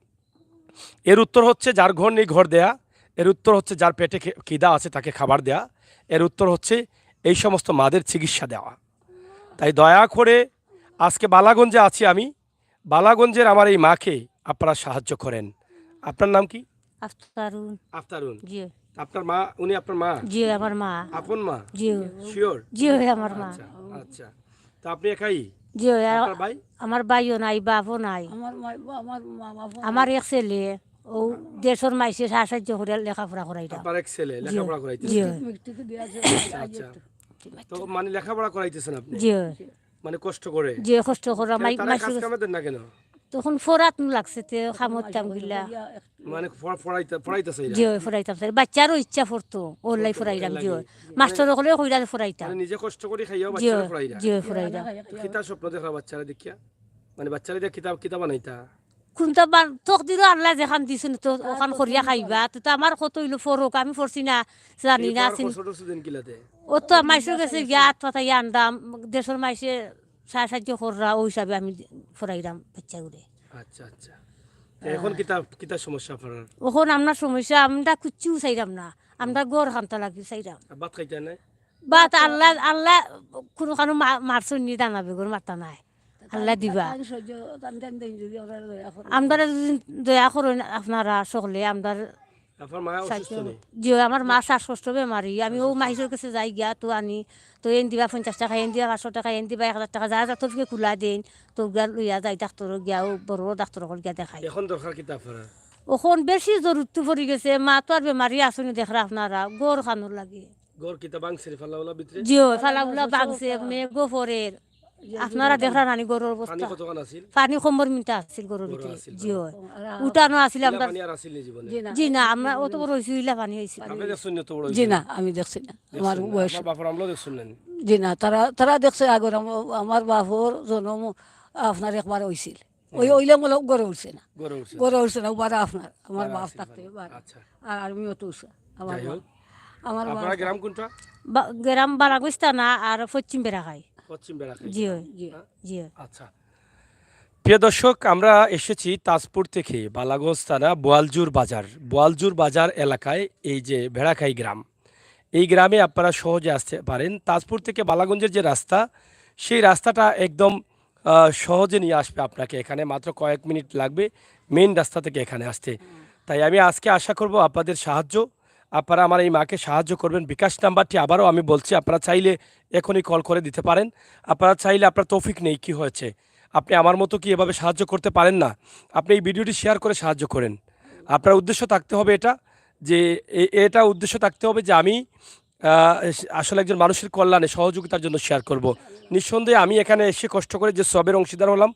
এর উত্তর হচ্ছে যার ঘর নেই ঘর দেয়া। এর উত্তর হচ্ছে যার পেটে খে-, খিদা আছে তাকে খাবার দেয়া। এর উত্তর হচ্ছে এই সমস্ত মাদের চিকিৎসা দেওয়া। তাই দয়া করে আজকে বালাগঞ্জে আছি আমি, বালাগঞ্জের আমার এই মাকে আপনারা সাহায্য করেন। আপনার নাম কি? আফতারুন। আফতারুন। জি। আপনার মা, উনি আপনার মা? জি, আমার মা। আপন মা? জি। শিওর? জি, ওই আমার মা। আচ্ছা, আচ্ছা। তা আপনি একাই? জি, ওই আ-, আপনার ভাই? আমার ভাইও নাই, বাপও নাই। আমার মা-, আমার মা-, বাপও নাই। আমার এক ছেলে, ও দেশর মাইসে সা-, সাহায্য করে লেখাপড়া করাইরা। আপনার এক ছেলে জি। লেখাপড়া করাইতেছে? জি। মেট্রিকে দিয়া আছে। আচ্ছা, আচ্ছা। তো মানে লেখাপড়া করাইতেছেন আপনি? জি। মানে কষ্ট করে? জি, কষ্ট করা, কেন মাই-, তারা মাইসে কাজ কামে দেন না কেন? তখন ফরাত নু লাগছে, তে কামত কাম গিলা। মানে ফ-, ফরাইতা-, ফরাইতা চাইরা? জি, ফরাইতাম চাই। বাচ্চারও ইচ্ছা ফরতো, ওলাই ফরাইরাম, জি। মানে মাস্টর অকলেও কইরা ফরাইতাম। মানে নিজে কষ্ট করি খাইয়াও জি, বাচ্চারা ফরাইরা? জি, ফরাইরাম। তো কিতা স্বপ্ন দেখরা বাচ্চারা দেখিয়া? মানে বাচ্চারা দিয়া কিতা, কিতা বানাইতা? কোনটা বা-, তকদিরও আল্লায় যেখান দিছইন তো ওখান করিয়া খাইবা। তো, তো আমার কত অইলো ফরক, আমি ফরছি না, জানি না, চিন- কষ্ট টষ্ট দেন কিলাতে? ও তো মাইসর গেছে গিয়া আত পাতাইয়া আনতাম, দেশর মাইসে সাহায্য কররা, ওই হিসাবে আমি ফরাইরাম বাচ্চাগুরে। আচ্ছা, আচ্ছা। তো এখন কিতা, কিতা সমস্যা আপনার? এখন আপনার সমস্যা, আমরা কিচ্ছু চাইরাম না, আমরা ঘর খান্তা লাগি চাইরাম। আর ভাত খাইতা নাই? ভাত আল্লাহ, আল্লাহ কোনো কানো মা-, মারছইন নি দানা বেগুন মারতা নাই। আল্লাহ দিবা। তান সহ্য, তান টান দেন যদি ওরা দয়া করে। আমরারে যদি দয়া করইন আপনারা সকলে, আমরার আপনার মা অসুস্থ সাহায্য নি? জি, আমার মা শ্বাসকষ্ট বেমারি। আমি ও মাইসর গেছে যাই গিয়া, তো আনি, তো এন দিবা পঞ্চাশ টাকা, এন দিবা পাঁচশো টাকা, এন দিবা এক হাজার টাকা, যা যা তরফে খোলা দেন, তো গিয়া লইয়া যাই ডাক্তর গিয়া, ও বড় ডাক্তর অকল গিয়া দেখাই। এখন দরকার কিতা আপনার? অখন বেশি জরুরত পড়ি গেছে, মা তো আর বেমারি আছইন নি দেখরা আপনারা, ঘর খানোর লাগি। ঘর কিতা ভাঙছে নি ফালাউলা ভিতরে? জি, অয়, ফালাউলা ভাঙছে, মেঘও পড়ের। আপনারা দেখরা নানি ঘরর অবস্থা? পানি কতখান আছিল? পানি কোমর মিনটা আছিল ঘরর ভিতরে। জি, অয়। উঠানো আছিল ইলা আমরার। পানি আর আছিল নি জীবনে? জি না, আমরা অত বড় অইছি, ইলা পানি অইছিল। আপনি দেখছইন নি অত বড় অইছে? জি না, আমি দেখছি না। দেখছইন না? আমার বাপর আমলও দেখছইন না নি? জি না, তারা, তারা দেখছে আগর, আম-, আমার বাপর জনম আপনার একবার অইছিল। ওই, অইলে মনে অয় ঘরে উঠছে না। ঘরে উঠছে না। ঘরে উঠছে না, উবারা আপনার, আমার বাপ থাকতে। আচ্ছা। আর আমি অত উঠছে, আমার বাপ। যাই হোক। আমার বাপ। আপনার গ্রাম কোনটা? বা-, গ্রাম বালাগঞ্জ থানা আর পশ্চিম বেড়াখাই। পশ্চিম বেড়াখাই। জি, অয়। জি। হ্যাঁ? জি। আচ্ছা। প্রিয় দর্শক, আমরা এসেছি তাজপুর থেকে বালাগঞ্জ থানা বোয়ালজুর বাজার। বোয়ালজুর বাজার এলাকায় এই যে বেড়াখাই গ্রাম, এই গ্রামে আপনারা সহজে আসতে পারেন। তাজপুর থেকে বালাগঞ্জের যে রাস্তা, সেই রাস্তাটা একদম, আহ, সহজে নিয়ে আসবে আপনাকে এখানে, মাত্র কয়েক মিনিট লাগবে মেইন রাস্তা থেকে এখানে আসতে। তাই আমি আজকে আশা করব আপনাদের সাহায্য, আপনারা আমার এই মাকে সাহায্য করবেন। বিকাশ নাম্বারটি আবারও আমি বলছি, আপনারা চাইলে এখনই কল করে দিতে পারেন। আপনারা চাইলে, আপনার তৌফিক নেই, কি হয়েছে, আপনি আমার মতো কি এভাবে সাহায্য করতে পারেন না? আপনি এই ভিডিওটি শেয়ার করে সাহায্য করেন। আপনার উদ্দেশ্য থাকতে হবে এটা, যে এ-, এটা উদ্দেশ্য থাকতে হবে যে আমি, আহ, আসলে একজন মানুষের কল্যাণে সহযোগিতার জন্য শেয়ার করব। নিঃসন্দেহে আমি এখানে এসে কষ্ট করে যে সওয়াবের অংশীদার হলাম,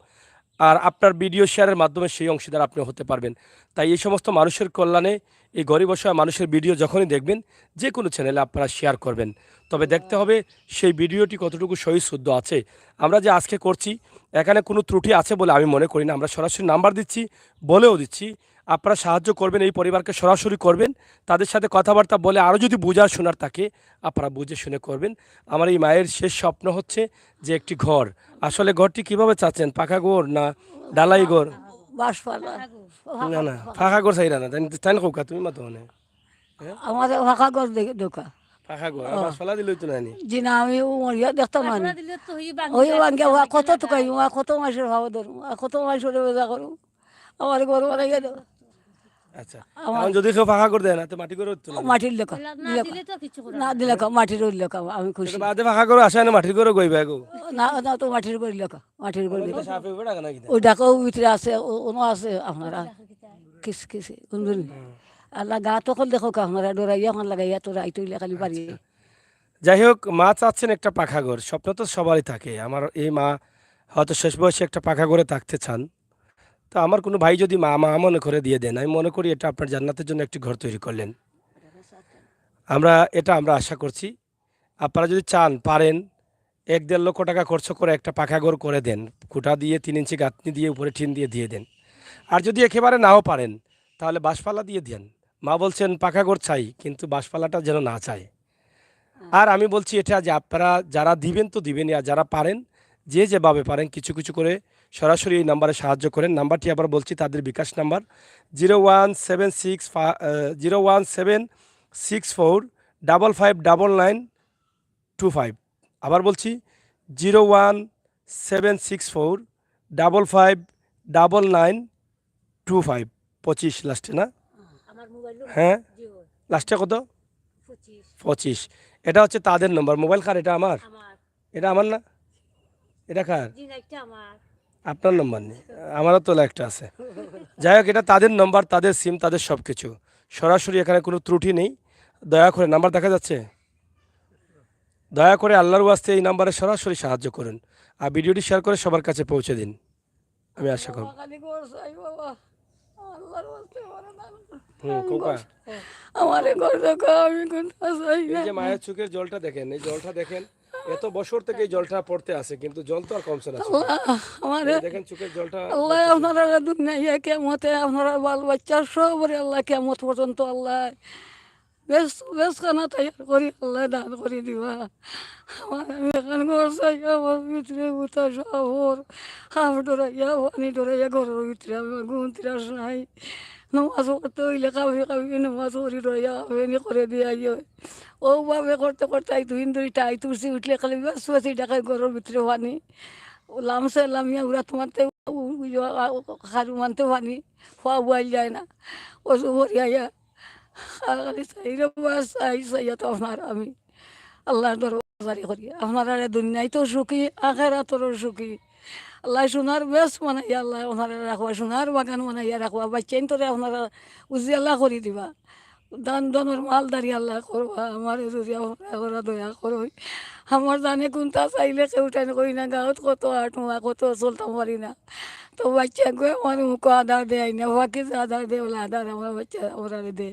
আর আপনার ভিডিও শেয়ারের মাধ্যমে সেই অংশীদার আপনি হতে পারবেন। তাই এই সমস্ত মানুষের কল্যাণে, এই গরিব অসহায় মানুষের ভিডিও যখনই দেখবেন, যে কোনো চ্যানেলে আপনারা শেয়ার করবেন। তবে দেখতে হবে সেই ভিডিওটি কতটুকু সহি শুদ্ধ আছে। আমরা যে আজকে করছি, এখানে কোনো ত্রুটি আছে বলে আমি মনে করি না। আমরা সরাসরি নাম্বার দিচ্ছি, বলেও দিচ্ছি, আপনারা সাহায্য করবেন, এই পরিবারকে সরাসরি করবেন, তাদের সাথে কথাবার্তা বলে আরও যদি বোঝার শোনার থাকে, আপনারা বুঝে শুনে করবেন। আমার এই মায়ের শেষ স্বপ্ন হচ্ছে যে একটি ঘর। আসলে ঘরটি কিভাবে চাচ্ছেন? পাকা ঘর না ঢালাই ঘর? বাঁশপালা। না, না, পাকা ঘর চাইরা না, তাইন, তাইন কউক্কা, তুমি মাতো মানে। হ্যাঁ? আমার পাকা ঘর দে-, দরকার। পাকা ঘর, আর ও। বাঁশপালা দিলে অইতো না নি? জি না, আমি ও মরিয়া দেখতাম না নি। বাঁশপালা দিলে তো হই ভাঙি ওই যায়, ভাঙিয়া ওয়া কত টুকাই, ওয়া কত মাইনষর ভাব ধরু, আর কত মাইনষরে বেজা করু। আমার ঘর বানাইয়া দেও। আচ্ছা, আমার এখন যদি কেউ পাকা ঘর দেয় না, তো মাটি ঘর অইতো না? মাটির লেখা, না দিলে তো কিছু করার না নাই। দিলে কা-, মাটির ওই লেখা, আমি খুশি। তো বাদে পাকা ঘর আছে না, মাটির ঘর গইবা গো? না, না, তো মাটির ঘর লেখা, মাটির ঘর লেখা। সাপে উঠে ডাকে না কিতা? ওই ডাকা, ওই ভিতরে আছে, ও-, ওনো আছে আপনারা। কিস-, কিস-, কুনদিন? হুম। আল্লাহ, গা তখন দেখো কা আপনারা, ডরাইয়া এখন লাগাইয়া তো রাইত হইলে খালি বাড়ি। আচ্ছা। যাই হোক, মা চাচ্ছেন একটা পাকা ঘর, স্বপ্ন তো সবারই থাকে। আমার এই মা হয়তো শেষ বয়সে একটা পাকা ঘরে থাকতে চান। তো আমার কোনো ভাই যদি মা মা মনে করে দিয়ে দেন, আমি মনে করি এটা আপনার জান্নাতের জন্য একটি ঘর তৈরি করলেন। আমরা এটা আমরা আশা করছি। আপনারা যদি চান, পারেন, এক দেড় লক্ষ টাকা খরচ করে একটা পাকা ঘর করে দেন, খুঁটা দিয়ে, তিন ইঞ্চি গাঁথনি দিয়ে, উপরে টিন দিয়ে দিয়ে দেন। আর যদি একেবারে নাও পারেন, তাহলে বাঁশপালা দিয়ে দেন। মা বলছেন, "পাকা ঘর চাই, কিন্তু বাঁশপালাটা যেন না চায়।" আর আমি বলছি এটা যে আপনারা যারা দিবেন তো দিবেনই, আর যারা পারেন, যে যেভাবে পারেন, কিছু কিছু করে সরাসরি এই নাম্বারে সাহায্য করেন। নাম্বারটি আবার বলছি, তাদের bKash number zero one seven six, zero one seven six four double five double nine two five. আবার বলছি, zero one seven six four double five double nine two five. পঁচিশ লাস্টে না? আমার মোবাইল নম্বর। হ্যাঁ। জি, ওই। লাস্টে কত? পঁচিশ। পঁচিশ। এটা হচ্ছে তাদের নম্বর। মোবাইল কার? এটা আমার? আমার। এটা আমার না? এটা কার? জি না, এটা আমার। আপনার নম্বর নেই, আমারও তো একটা আছে। যাই হোক, এটা তাদের নম্বর, তাদের সিম, তাদের সব কিছু। সরাসরি এখানে কোনো ত্রুটি নেই। দয়া করে, নাম্বার দেখা যাচ্ছে? দয়া করে আল্লাহর ওয়াস্তে এই নাম্বারে সরাসরি সাহায্য করুন, আর ভিডিওটি শেয়ার করে সবার কাছে পৌঁছে দিন। আমি আশা করব। আমার খালি ঘর চাই বাবা, আল্লাহর ওয়াস্তে আমারে দান করো। হুম, খোকা। আমারে ঘর দেখো, আমি কোনটা চাই এই না। যে মায়ের চোখের জলটা দেখেন, এই জলটা দেখেন, এত বছর থেকে এই জলটা পড়তে আছে, কিন্তু জল তো আর কমছে না। আল্লাহ, আমারে এই দেখেন চোখের জলটা আল্লাহ পড়তেছে। আপনারা দুনিয়া কিয়ামতে আপনারা বাল বাচ্চা সবরে আল্লাহ কিয়ামত পর্যন্ত আল্লাহ বেশ, বেশ খানা তৈয়ার করি আল্লাহ দান করি দিবা। আমার আমি এখন ঘর চাই, আমার ভিতরে উতা সাবর, হাফ ডরাইয়া, পানি ডরাইয়া ঘরের ভিতরে আমি ঘুম তিরাস নাই। নমাজ পড়তে অইলে কাবি কাবি নমাজ পড়ি ডরাইয়া, আমি করে দিয়া ইয়ে। ও ভাবে করতে করতে আই দুই দিন ধরে টাই তুলছি, উঠলে খালি বাস বাসি ডাকাই ঘরের ভিতরে পানি। ও লামছে লামিয়া উড়াত মারতে, উ-, উ-, উ-, খারু মানতে পানি, খোয়া বুয়াইল যায় না। অজু করি আইয়া, খালি চাই রে বাবা, চাই, চাইয়া তো আপনার আমি আল্লাহর দরবারে করি। আপনারা দুনিয়ায় তো সুখী, আখেরাতরও সুখী। আল্লাহ সোনার বেশ বানাইয়া আল্লাহ আপনারা রাখবা, সোনার বাগান বানাইয়া রাখবা। বাচ্চাইন তোরে আপনারা উজিয়ালা করি দিবা। দান দনর মালদারি আল্লাহ করবা, আমারে যদি আপনারা করা দয়া করো। আমার জানে কোনটা চাইলে কেউ টাইন করি না, গাঁত কত আটুয়া, কত চলতাম পারি না। তো বাচ্চা গো আমার মুখো আদার দেয় না, বাকি যে আদার দেয়, ওলা আদার আমার বাচ্চা ওরারে দে।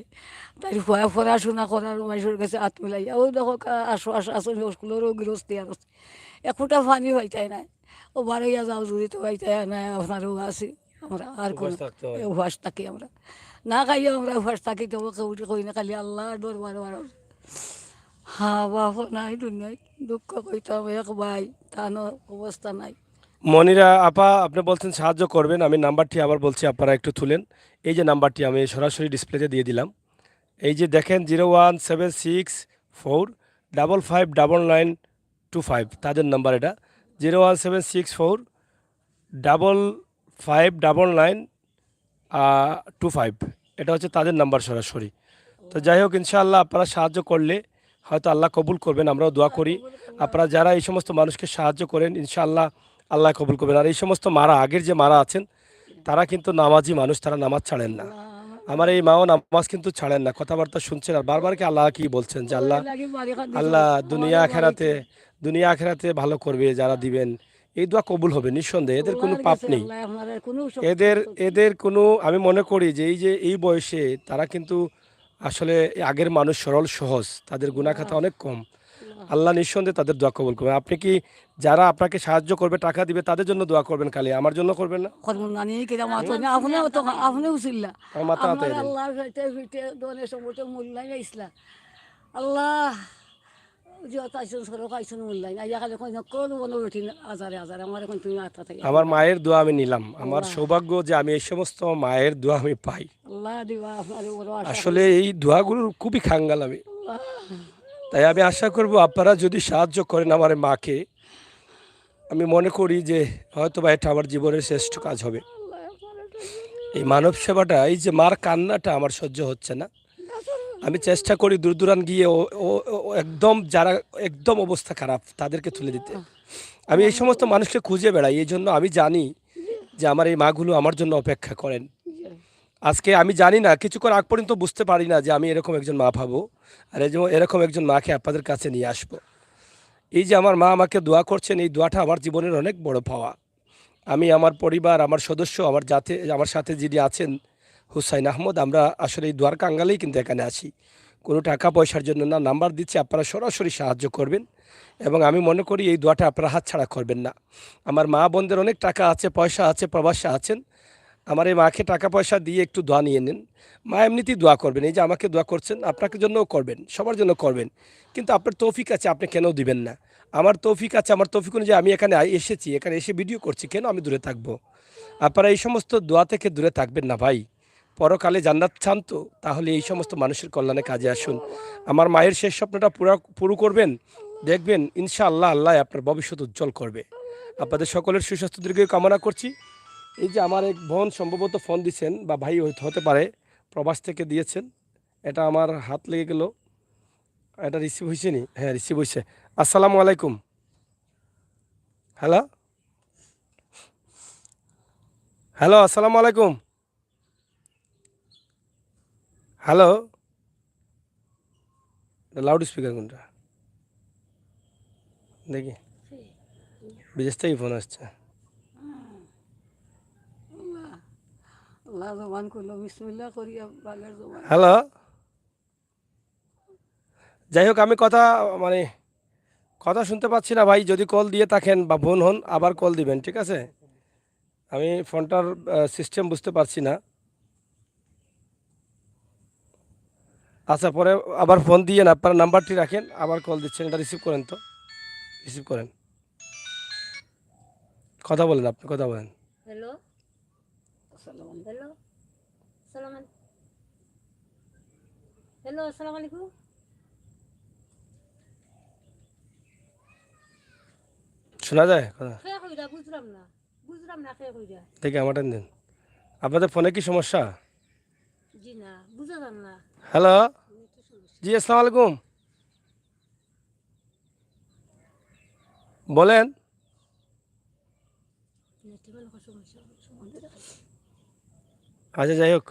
তাই পড়া-, পড়াশোনা করার মাইশর গেছে আত মিলাইয়া। ও দেখো কা-, আসো, আসো, আসো, স্কুলেরও গৃহস্থী আর আছে। একুটা পানি পাইতাই নাই। ও বারইয়া যাও যদি তো পাইতাই নাই, আপনারও আছি। আমরা আর কোনো উপাস থাকতে হয়। এ উপাস থাকি আমরা। না খাইয়া আমরা উপাস থাকি, তবু কেউ কই না, খালি আল্লাহর দরবার বারো। হ্যাঁ, বাপ নাই দুনিয়ায়, দুঃখ কইতাম এক ভাই, তানো অবস্থা নাই। মনিরা আপা, আপনি বলছেন সাহায্য করবেন, আমি নাম্বারটি আবার বলছি, আপনারা একটু তুলেন। এই যে নাম্বারটি আমি সরাসরি ডিসপ্লেতে দিয়ে দিলাম, এই যে দেখেন, zero one seven six four double five double nine two five, তাদের নাম্বার এটা, zero one seven six four double five double nine two five. এটা হচ্ছে তাদের নাম্বার সরাসরি। তো যাই হোক, ইনশাআল্লাহ আপনারা সাহায্য করলে হয়তো আল্লাহ কবুল করবেন, আমরাও দোয়া করি। আপনারা যারা এই সমস্ত মানুষকে সাহায্য করেন, ইনশাআল্লাহ আল্লাহ কবুল করবেন। আর এই সমস্ত মারা, আগের যে মারা আছেন, তারা কিন্তু নামাজি মানুষ, তারা নামাজ ছাড়েন না। আমার এই মাও নামাজ কিন্তু ছাড়েন না, কথাবার্তা শুনছেন, আর বারবার কি আল্লাহ কি বলছেন যে আল্লাহ, আল্লাহ দুনিয়া আখেরাতে, দুনিয়া আখেরাতে ভালো করবে যারা দিবেন, এই দোয়া কবুল হবে নিঃসন্দেহে, এদের কোনো পাপ নেই। এদের, এদের কোনো, আমি মনে করি যে এই যে এই বয়সে তারা কিন্তু আসলে এই আগের মানুষ সরল সহজ, তাদের গুনাহ খাতা অনেক কম। আল্লাহ নিঃসন্দেহে তাদের দোয়া কবুল করবেন। আপনি কি, যারা আপনাকে সাহায্য করবে, টাকা দিবে, তাদের জন্য দোয়া করবেন খালি, আমার জন্য করবেন না? করবো না, নিয়ে কিনা মাতো না, আপনি তো, আপনি উচিল্লা। আমার মাথা হাতে আমার এলেন। আল্লাহর কাছে ফিরতে দোনে সমুদ্র মূল্যায় আইসলা। আল্লাহ, যে অত আইসুন, সরক আইসুন মূল্যায়। আইয়া খালি কইন, কোন বনো বেটি আজারে আজারে, আমার এখন তুমি আত্মা থাকি। আমার মায়ের দোয়া আমি নিলাম। আমার আল্লাহ। সৌভাগ্য যে আমি এই সমস্ত মায়ের দোয়া আমি পাই। আল্লাহ দিবা, আপনার উপরে আশা আসলে করি। এই দোয়াগুলোর খুবই খাঙ্গাল আমি। আল্লাহ। তাই আমি আশা করব আপনারা যদি সাহায্য করেন আমার এই মাকে, আমি মনে করি যে হয়তো বা এটা আমার জীবনের শ্রেষ্ঠ কাজ হবে। এই মানব সেবাটা, এই যে মার কান্নাটা আমার সহ্য হচ্ছে না। আমি চেষ্টা করি দূর দূরান্ত গিয়ে ও, ও, ও, ও একদম যারা একদম অবস্থা খারাপ তাদেরকে তুলে দিতে। আমি এই সমস্ত মানুষকে খুঁজে বেড়াই, এই জন্য আমি জানি যে আমার এই মাগুলো আমার জন্য অপেক্ষা করেন। আজকে আমি জানি না, কিছুক্ষণ আগ পর্যন্ত বুঝতে পারি না যে আমি এরকম একজন মা পাবো, আর এই যে এরকম একজন মাকে আপনাদের কাছে নিয়ে আসবো। এই যে আমার মা আমাকে দোয়া করছেন, এই দোয়াটা আমার জীবনের অনেক বড় পাওয়া। আমি, আমার পরিবার, আমার সদস্য, আমার যাতে, আমার সাথে যিনি আছেন, হুসাইন আহমদ, আমরা আসলে এই দোয়ার কাঙ্গালেই কিন্তু এখানে আসি, কোনো টাকা পয়সার জন্য না। নাম্বার দিচ্ছি, আপনারা সরাসরি সাহায্য করবেন, এবং আমি মনে করি এই দোয়াটা আপনারা হাতছাড়া করবেন না। আমার মা বোনদের অনেক টাকা আছে, পয়সা আছে, প্রবাসে আছেন, আমার এই মাকে টাকা পয়সা দিয়ে একটু দোয়া নিয়ে নেন। মা এমনিতেই দোয়া করবেন, এই যে আমাকে দোয়া করছেন, আপনাকে জন্যও করবেন, সবার জন্য করবেন, কিন্তু আপনার তৌফিক আছে, আপনি কেন দিবেন না? আমার তৌফিক আছে, আমার তৌফিক অনুযায়ী আমি এখানে আই-, এসেছি, এখানে এসে ভিডিও করছি, কেন আমি দূরে থাকবো? আপনারা এই সমস্ত দোয়া থেকে দূরে থাকবেন না ভাই। পরকালে জান্নাত চান তো, তাহলে এই সমস্ত মানুষের কল্যাণে কাজে আসুন। আমার মায়ের শেষ স্বপ্নটা পুরা পুরো করবেন, দেখবেন ইনশাআল্লাহ আল্লাহ আপনার ভবিষ্যৎ উজ্জ্বল করবে। আপনাদের সকলের সুস্বাস্থ্য দীর্ঘায়ু কামনা করছি। এই যে আমার এক বোন সম্ভবত ফোন দিছেন বা ভাই হইতে, হতে পারে, প্রবাস থেকে দিয়েছেন, এটা আমার হাত লেগে গেল, এটা রিসিভ হয়েছে নি? হ্যাঁ, রিসিভ হয়েছে। আসসালামু আলাইকুম। হ্যালো, হ্যালো, আসসালামু আলাইকুম। হ্যালো, লাউড স্পিকার কোনটা? দেখি, বিদেশ থেকে ফোন আসছে। আল্লাহ, আল্লাহ জবান করলো, বিসমিল্লাহ করিয়া বালের জবান। হ্যালো, যাই হোক, আমি কথা, মানে, কথা শুনতে পাচ্ছি না ভাই। যদি কল দিয়ে থাকেন বা ফোন হন, আবার কল দিবেন, ঠিক আছে? আমি ফোনটার সিস্টেম বুঝতে পারছি না। আচ্ছা, পরে আবার ফোন দিয়ে না, আপনার নাম্বারটি রাখেন, আবার কল দিচ্ছেন, এটা রিসিভ করেন তো, রিসিভ করেন, কথা বলেন, আপনি কথা বলেন। হ্যালো। আসসালামু আলাইকুম। হ্যালো। সালাম আল-, হ্যালো, আসসালামু আলাইকুম। শোনা যায় কথা? কে কইরা বুঝলাম না, বুঝলাম না কে কইরা। দেখি, আমার টান দেন। আপনাদের ফোনে কি সমস্যা? জি না, বুঝা যান না। হ্যালো। নেটের সমস্যা। জি, আসসালামু আলাইকুম। বলেন। নেটের মনে হয় সমস্যা, সমস্যা। আচ্ছা, যাই হোক,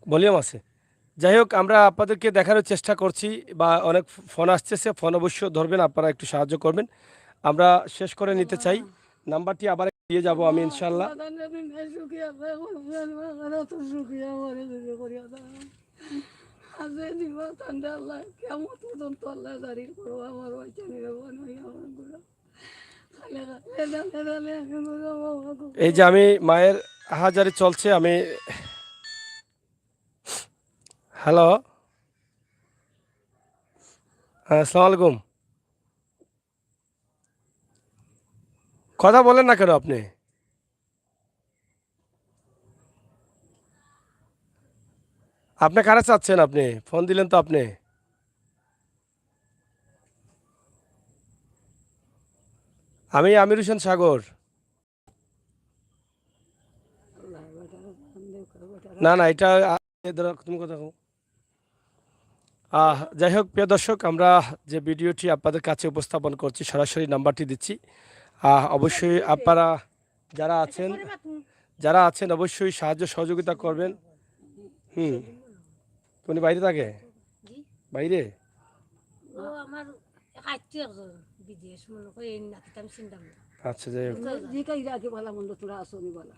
ভলিউম আছে। যাই হোক, আমরা আপনাদেরকে দেখানোর চেষ্টা করছি, বা অনেক ফোন আসতেছে, ফোন অবশ্য ধরবেন, আপনারা একটু সাহায্য করবেন। আমরা শেষ করে নিতে চাই, নাম্বারটি আবার দিয়ে যাব আমি ইনশাল্লাহ। আল্লাহ, তান্ডা দিন নাই সুখী আল্লাহ, আল্লাহ, আল্লাহ, তো সুখী আমারে যদি করিয়া দাও। আজে দিবা তান্ডা আল্লাহ, কিয়ামত পর্যন্ত আল্লাহ জারি করো, আমার ওই চ্যানেলে বানাই আমার গুলো। এই যে আমি মায়ের হাজারি চলছে, আমি, হ্যালো, হ্যাঁ, আসসালামু আলাইকুম। কথা বলেন না কেন আপনি? আপনি কারে চাচ্ছেন? আপনি ফোন দিলেন তো আপনি। আমি আমির হোসেন সাগর। না, না, এটা আ-, এ ধরো, তুমি কথা কও। আহ, যাই হোক, প্রিয় দর্শক, আমরা যে ভিডিওটি আপনাদের কাছে উপস্থাপন করছি, সরাসরি নাম্বারটি দিচ্ছি। আহ, অবশ্যই আপনারা যারা আছেন, যারা আছেন, অবশ্যই সাহায্য সহযোগিতা করবেন। হুম। উনি বাইরে থাকে? জি। বাইরে? ও আমার এক আত্মীয় একজন বিদেশ, মনে করি এই নাতিটা আমি চিনতাম না। আচ্ছা, যাই হোক। জি, জি, কাই রাখি বলা মন্দ তোরা আসো নি বলা।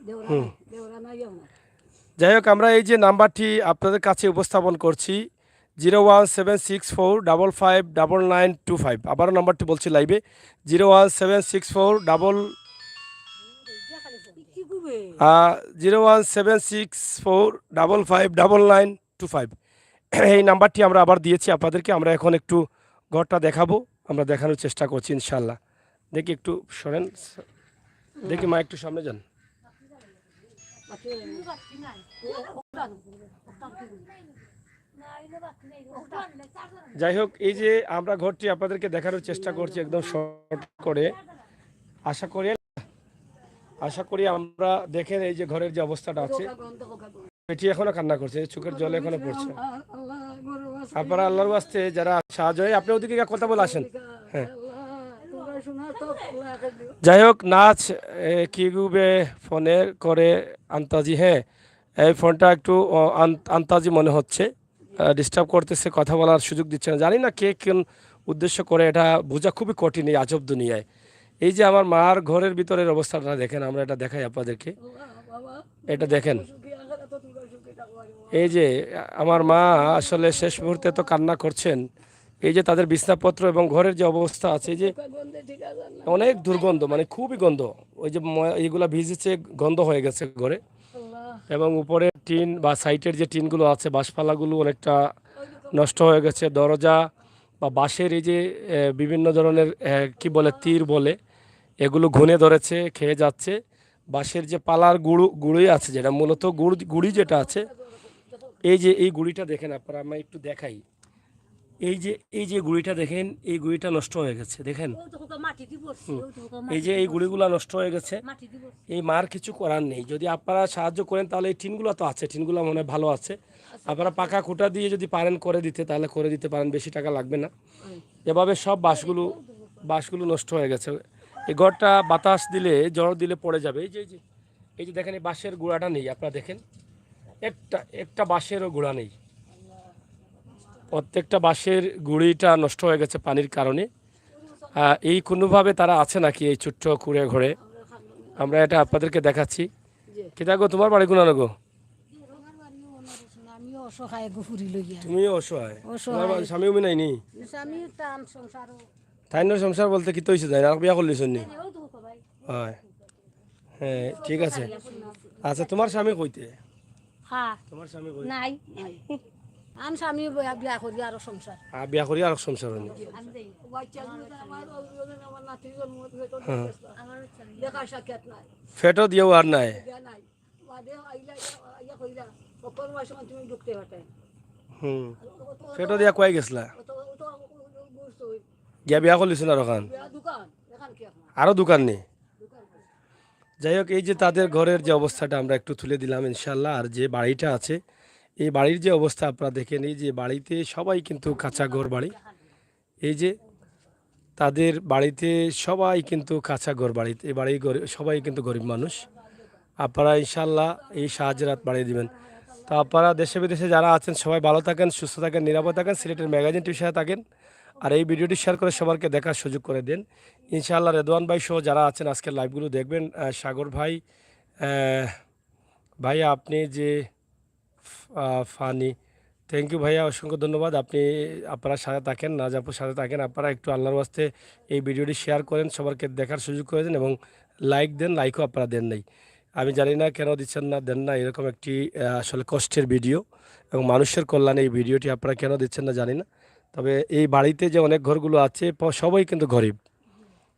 দেওরা হুম। নাই, দেওরা নাই আমার। যাই হোক, আমরা এই যে নাম্বারটি আপনাদের কাছে উপস্থাপন করছি, zero one seven six four double five double nine two five. আবারও নাম্বারটি বলছি লাইভে, zero one seven six four double, ah, zero one seven six four double five double nine two five. এই নাম্বারটি আমরা আবার দিয়েছি আপনাদেরকে। আমরা এখন একটু ঘরটা দেখাবো, আমরা দেখানোর চেষ্টা করছি ইনশাল্লাহ। দেখি একটু সরেন, দেখি মা একটু সামনে যান। যাই হোক, এই যে আমরা ঘরটি আপনাদেরকে দেখানোর চেষ্টা করছি একদম শর্ট করে। আশা করি, আশা করি আমরা দেখেন এই যে ঘরের যে অবস্থাটা আছে। বেটি এখনো কান্না করছে, এই চোখের জল এখনো পড়ছে। আপনারা আল্লাহর ওয়াস্তে যারা সাহায্য হয়, আপনি ওদিকে গিয়ে কথা বলে আসেন। হ্যাঁ। যাই হোক, নাচ, এ, কিগুবে ফোনে করে আন্তাজি, হ্যাঁ, এই ফোনটা একটু, ও, আন-, আন্তাজি মনে হচ্ছে, আহ, ডিস্টার্ব করতেছে, কথা বলার সুযোগ দিচ্ছে না। জানি না কে কোন উদ্দেশ্য করে, এটা বোঝা খুবই কঠিন এই আজব দুনিয়ায়। এই যে আমার মার ঘরের ভিতরের অবস্থাটা দেখেন, আমরা এটা দেখাই আপনাদেরকে। এটা দেখেন, এই যে আমার মা আসলে শেষ মুহূর্তে তো কান্না করছেন। এই যে তাদের বিছনাপত্র এবং ঘরের যে অবস্থা আছে, এই যে অনেক দুর্গন্ধ, মানে খুবই গন্ধ। ওই যে ম- এইগুলা ভিজেছে, গন্ধ হয়ে গেছে ঘরে। এবং উপরে টিন বা সাইডের যে টিনগুলো আছে, বাঁশপালাগুলো অনেকটা নষ্ট হয়ে গেছে। দরজা বা বাঁশের এই যে এ, বিভিন্ন ধরনের এ, কি বলে, তীর বলে, এগুলো ঘুণে ধরেছে, খেয়ে যাচ্ছে। বাঁশের যে পালার গুঁড়ো গুঁড়ি আছে, যেটা মূলত গুঁড় গুঁড়ি যেটা আছে, এই যে এই গুঁড়িটা দেখেন আপনারা, আমি একটু দেখাই। এই যে এই যে গুঁড়িটা দেখেন, এই গুঁড়িটা নষ্ট হয়ে গেছে, দেখেন। ওই তো মাটি দিয়ে বসছে, হুম। ওই তো মাটি এই যে দিয়ে এই বসছে। গুঁড়িগুলা নষ্ট হয়ে গেছে। মাটি দিয়ে বসছে। এই মার কিছু করার নেই, যদি আপনারা সাহায্য করেন তাহলে এই টিনগুলো তো আছে, টিনগুলো মনে হয় ভালো আছে। আপনারা পাকা খুঁটা দিয়ে যদি পারেন করে দিতে, তাহলে করে দিতে পারেন, বেশি টাকা লাগবে না। এভাবে সব বাঁশগুলো বাঁশগুলো নষ্ট হয়ে গেছে। এই ঘরটা বাতাস দিলে, ঝড় দিলে পড়ে যাবে। এই যে এই যে এই যে দেখেন, এই বাঁশের গুঁড়াটা নেই, আপনারা দেখেন, একটা একটা বাঁশেরও গুঁড়া নেই। প্রত্যেকটা বাঁশের গুঁড়িটা নষ্ট হয়ে গেছে পানির কারণে। আহ, এই কোনোভাবে তারা আছে নাকি এই ছোট্ট কুঁড়ে ঘরে? আমরা এটা আপনাদেরকে দেখাচ্ছি। কিতা গো, তোমার বাড়ি কোনানো গো? আমিও অসহায় গো, ফুরি লইয়া। তুমিও অসহায়? অসহায়। তোমার বা- স্বামী উমি নাইনি? স্বামী টান সংসারও। তাইনর সংসার বলতে কিতা হইছে জানি না, আর বিয়া করলিছ নি? ওই তো ভাই। হয়। হ্যাঁ, ঠিক আছে। আচ্ছা, তোমার স্বামী কইতে? হ্যাঁ। তোমার স্বামী কই? নাই। আন স্বামী বিয়া, বিয়া করি আরো সংসার। আ, বিয়া করি আরো সংসার হয়নি। হ্যাঁ। দেখা সাক্ষাৎ নাই। ফেটো দিয়েও আর নাই। বিয়া নাই। বাদে আইলা, ইয়া, ইয়া কইলা, "অপর মাস তুমি ঢুকতে পারতে।" হুম। ফেটো দিয়া কই গেছলা? গিয়া বিয়া করলিছ না আর ওখান? বিয়া দোকান, এখান কি এখন? আরো দোকান নেই? যাই হোক, এই যে তাদের ঘরের যে অবস্থাটা আমরা একটু তুলে দিলাম ইনশাল্লাহ। আর যে বাড়িটা আছে, এই বাড়ির যে অবস্থা আপনারা দেখেন, এই যে বাড়িতে সবাই কিন্তু কাঁচা ঘর বাড়ি। এই যে তাদের বাড়িতে সবাই কিন্তু কাঁচা ঘর বাড়িতে, এই বাড়ি গরি- সবাই কিন্তু গরিব মানুষ। আপনারা ইনশাল্লাহ এই সাহায্যের হাত বাড়িয়ে দিবেন। তো আপনারা দেশে বিদেশে যারা আছেন সবাই ভালো থাকেন, সুস্থ থাকেন, নিরাপদ থাকেন, সিলেটের ম্যাগাজিন টিভির সাথে থাকেন। আর এই ভিডিওটি শেয়ার করে সবারকে দেখার সুযোগ করে দিন। ইনশাআল্লাহ রেদওয়ান ভাই সহ যারা আছেন আজকের লাইভগুলো দেখবেন, আহ, সাগর ভাই, আহ, ভাই আপনি যে, আহ, ফানি, থ্যাংক ইউ ভাইয়া, অসংখ্য ধন্যবাদ। আপনি, আপনারা সাথে থাকেন, নাজ আপুর সাথে থাকেন। আপনারা একটু আল্লাহর ওয়াস্তে এই ভিডিওটি শেয়ার করেন, সবারকে দেখার সুযোগ করে দেন এবং লাইক দেন। লাইকও আপনারা দেন নাই, আমি জানি না কেন দিচ্ছেন না, দেন না। এরকম একটি, আহ, আসলে কষ্টের ভিডিও এবং মানুষের কল্যাণে এই ভিডিওটি আপনারা কেন দিচ্ছেন না জানি না। তবে এই বাড়িতে যে অনেক ঘরগুলো আছে, প- সবাই কিন্তু গরিব।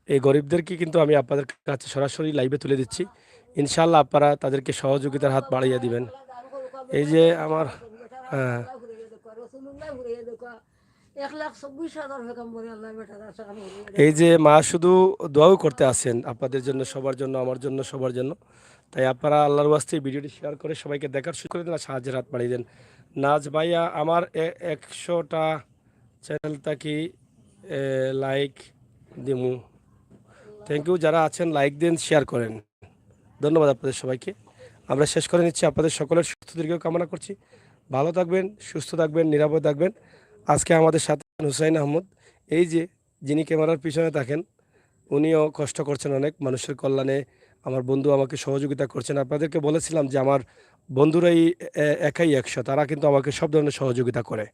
এই গরিবদেরকে কিন্তু আমি আপনাদের কাছে সরাসরি লাইভে তুলে দিচ্ছি। ইনশাআল্লাহ আপনারা তাদেরকে সহযোগিতার হাত বাড়িয়ে দিবেন। এই যে আমার, হ্যাঁ, এক লাখ চব্বিশ হাজার টাকা মরে আল্লাহ বেটারা সারা মরে গেল। এই যে মা শুধু দোয়াও করতে আছেন আপনাদের জন্য, সবার জন্য, আমার জন্য, সবার জন্য। তাই আপনারা আল্লাহর ওয়াস্তে এই ভিডিওটি শেয়ার করে সবাইকে দেখার সুযোগ করে দেন আর সাহায্যের হাত বাড়িয়ে দেন। নাজ ভাইয়া, আমার এ-, একশোটা চ্যানেল থাকি, এ, লাইক দিমু। থ্যাংক ইউ, যারা আছেন লাইক দেন, শেয়ার করেন। ধন্যবাদ আপনাদের সবাইকে। আমরা শেষ করে নিচ্ছি, আপনাদের সকলের সুস্থ দীর্ঘ কামনা করছি। ভালো থাকবেন, সুস্থ থাকবেন, নিরাপদ থাকবেন। আজকে আমাদের সাথে হুসাইন আহমদ, এই যে যিনি ক্যামেরার পিছনে থাকেন, উনিও কষ্ট করছেন অনেক মানুষের কল্যাণে। আমার বন্ধু আমাকে সহযোগিতা করছেন। আপনাদেরকে বলেছিলাম যে আমার বন্ধুরাই এ-, একাই একশো, তারা কিন্তু আমাকে সব ধরনের সহযোগিতা করে।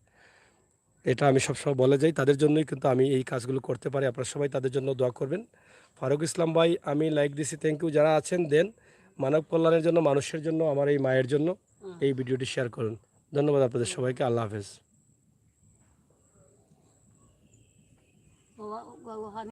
এটা আমি সবসময় বলে যাই, তাদের জন্যই কিন্তু আমি এই কাজগুলো করতে পারি। আপনারা সবাই তাদের জন্য দোয়া করবেন। ফারুক ইসলাম ভাই, আমি লাইক দিছি, থ্যাংক ইউ। যারা আছেন দেন, মানব কল্যাণের জন্য, মানুষের জন্য, আমার এই মায়ের জন্য এই ভিডিওটি শেয়ার করুন। ধন্যবাদ আপনাদের সবাইকে, আল্লাহ হাফেজ।